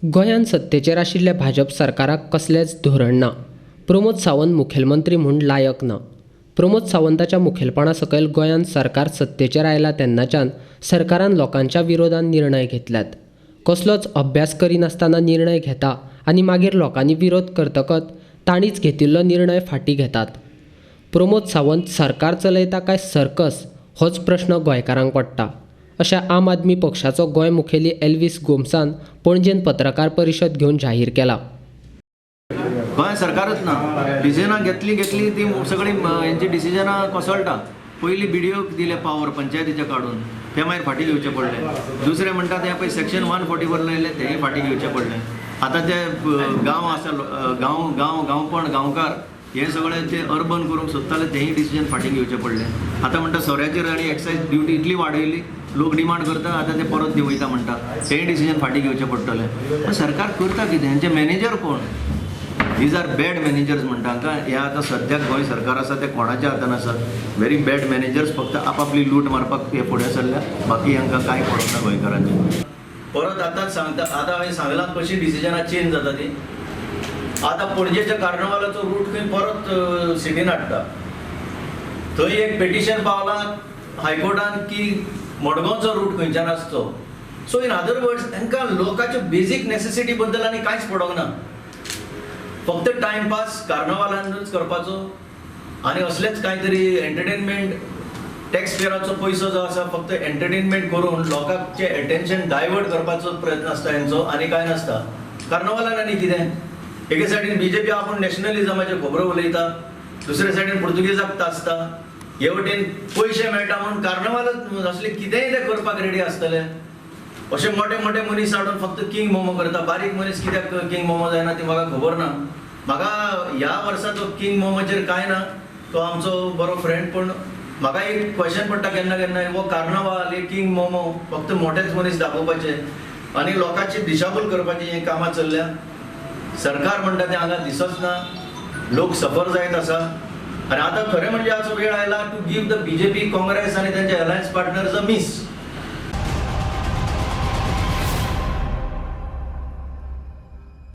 गोंयांत सत्तेचेर आशिल्ल्या भाजप सरकाराक कसलेंच धोरण ना. प्रमोद सावंत मुखेलमंत्री म्हूण लायक ना. प्रमोद सावंताच्या मुखेलपणा सकयल गोंयांत सरकार सत्तेचेर आयलां तेन्नाच्यान सरकारान लोकांच्या विरोधान निर्णय घेतल्यात. कसलोच अभ्यास करिनासतना निर्णय घेता आनी मागीर लोकांनी विरोध करतकच तांणीच घेतिल्लो निर्णय फाटीं घेतात. प्रमोद सावंत सरकार चलयता काय सर्कस होच प्रश्न गोंयकारांक पडटा, अशें आम आदमी पक्षाचो गोंय मुखेली एल्वीस गोम्सान पणजेंत पत्रकार परिशद घेवन जाहीर केलां. गोंय सरकारच ना, डिसिजनां घेतली घेतली ती सगळीं हेंची डिसिजनां कोसळटा. पयलीं बीडीओक दिले पावर पंचायतीचे काडून, ते मागीर फाटीं घेवचे पडले. दुसरें म्हणटा तें पळय सेक्शन 144 लायलें, तेंय फाटीं घेवचें पडलें. आतां ते गांव आसा, गांव गांव गांवपण गांवकार हे सगळे ते अर्बन करूंक सोदताले, तेंय डिसिजन फाटीं घेवचें पडलें. आतां म्हणटा सोऱ्याचेर आनी एक्सायज ड्युटी इतली वाडयली, लोक डिमांड करता, आतां ते परत देंवयता म्हणटा, तेंय डिसिजन फाटीं घेवचें पडटलें. पण सरकार करता कितें? हेंचे मॅनेजर कोण? These are bad managers म्हणटा हांकां. हे आतां सद्याक गोंय सरकार आसा तें कोणाच्या हातान आसा? व्हेरी बॅड मॅनेजर्स, फक्त आपापली लूट मारपाक हे फुडें सरल्या, बाकी हांकां कांय पडूंक ना गोंयकारांचें. परत आतांच सांगता, आतां हांवें सांगलां कशी डिसिजनां चेंज जाता ती. आतां पणजेच्या कार्नवालाचो रूट खंय परत सिटीन हाडटा. थंय एक पिटिशन पावलां हायकोर्टान की मडगांवचो रूट खंयच्यान आसचो. सो इन अदर वर्ड्स, तांकां लोकांच्यो बेजीक नेसेसिटी बद्दल आनी कांयच पडोंक ना, फक्त टायमपास कार्नवालानूच करपाचो आनी असलेच कांय तरी एंटरटेनमेंट. टॅक्स पेयराचो पयसो जो आसा फक्त एंटरटेनमेंट करून लोकांचें एटेन्शन डायवर्ट करपाचो प्रयत्न आसता हेंचो, आनी कांय नासता कार्नवालान. आनी कितें, एके सायडीन बीजेपी आपूण नॅशनलिजमाच्यो खबरो उलयता, दुसरे सायडीन पुर्तुगेजाक तासता, हे वटेन पयशे मेळटा म्हणून कार्नवालच असले कितेंय ते करपाक रेडी आसतले. अशे मोठे मोठे मनीस हाडून फक्त किंग मोमो करता. बारीक मनीस कित्याक किंग मोमो जायना ती म्हाका खबर ना. म्हाका ह्या वर्सा तो किंग मोमोचेर कांय ना, तो आमचो बरो फ्रेंड, पूण म्हाका एक क्वेश्चन पडटा केन्ना केन्ना, हो कार्नवाल, हे किंग मोमो फक्त मोठेच मनीस दाखोवपाचे आनी लोकांची दिशाभूल करपाची ही कामां चल्ल्या. सरकार म्हणटा तें हांगा दिसच ना, लोक सफर जायत आसा. आनी आतां खरें म्हणजे असो वेळ आयला to give the BJP, Congress आनी तेंचे अलायन्स पार्टनर्स अ मीस.